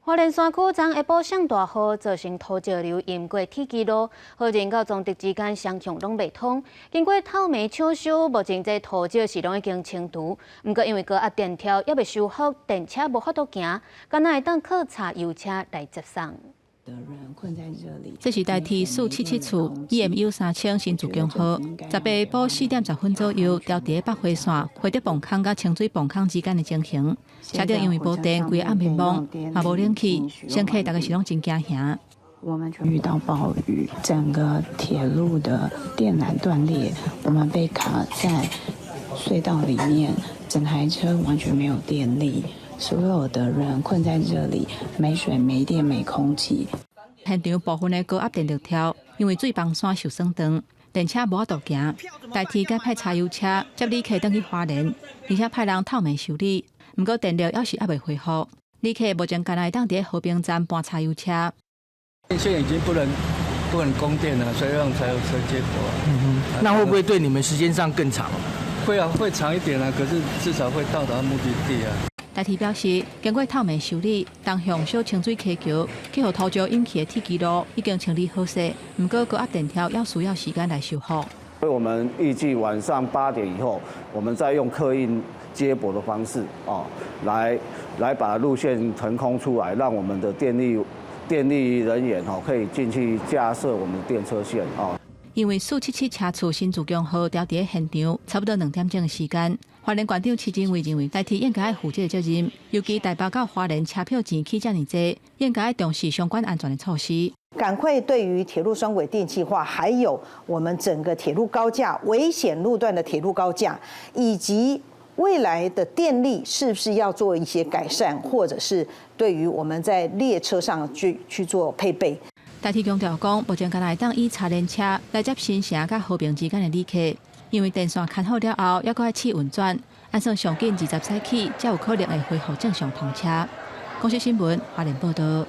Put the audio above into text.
花蓮山區昨下晡上大雨，造成土石流淹過鐵支路，花蓮到彰德之間雙向攏袂通。經過透暝搶修，目前這土石是攏已經清除。毋過因為高壓電條猶未修復，電車無法度行，干焦會當靠柴油車來接送。這是台鐵477次 EMU 3000新自強號，18下晡4點10分左右，調佇北回線惠德磅空佮清水磅空之間的情形。車頂因為無電，規個暗暝暝，嘛無冷氣，乘客逐家是攏真驚嚇。我們遇到暴雨，整個鐵路的電纜斷裂，我們被卡在隧道裡面，整台車完全沒有電力，所有的人困在這裡，沒水、沒電、沒空氣。現場部分的高壓電力條因為水崩山受損斷，電車無法度行，台鐵改派柴油車接旅客轉去花蓮，而且派人透暝修理。毋過電力猶是猶未恢復，旅客目前干焦會當佇和平站搬柴油車。電線已經不能供電了，所以用柴油車接駁。嗯哼，那會不會對你們時間上更長？會啊，會長一點啊，可是至少會到達目的地啊。台鐵表示，經過透暝修理，東向小清水溪橋去予土石引起的鐵支路已經清理好勢，毋過高壓電條猶需要時間來修復。所以我們預計晚上8點以後，我們再用客運接駁的方式，哦，來把路線騰空出來，讓我們的電力人員哦可以進去架設我們的電車線哦。因為477車次新自強號調佇現場，差不多2點鐘的時間。花蓮縣長徐榛蔚認為，台鐵應該愛負這個責任，尤其台北到花蓮車票錢起遮爾濟，應該愛重視相關安全的措施。趕快對於鐵路雙軌電氣化，還有我們整個鐵路高架危險路段的鐵路高架，以及未來的電力是不是要做一些改善，或者是對於我們在列車上去做配備。台鐵強調講，目前干焦會當以柴電車來接新城佮和平之間的旅客，因為電線牽好了後，猶閣愛試運轉，按算上緊20早起，才有可能會恢復正常通車。公視新聞，花蓮報道。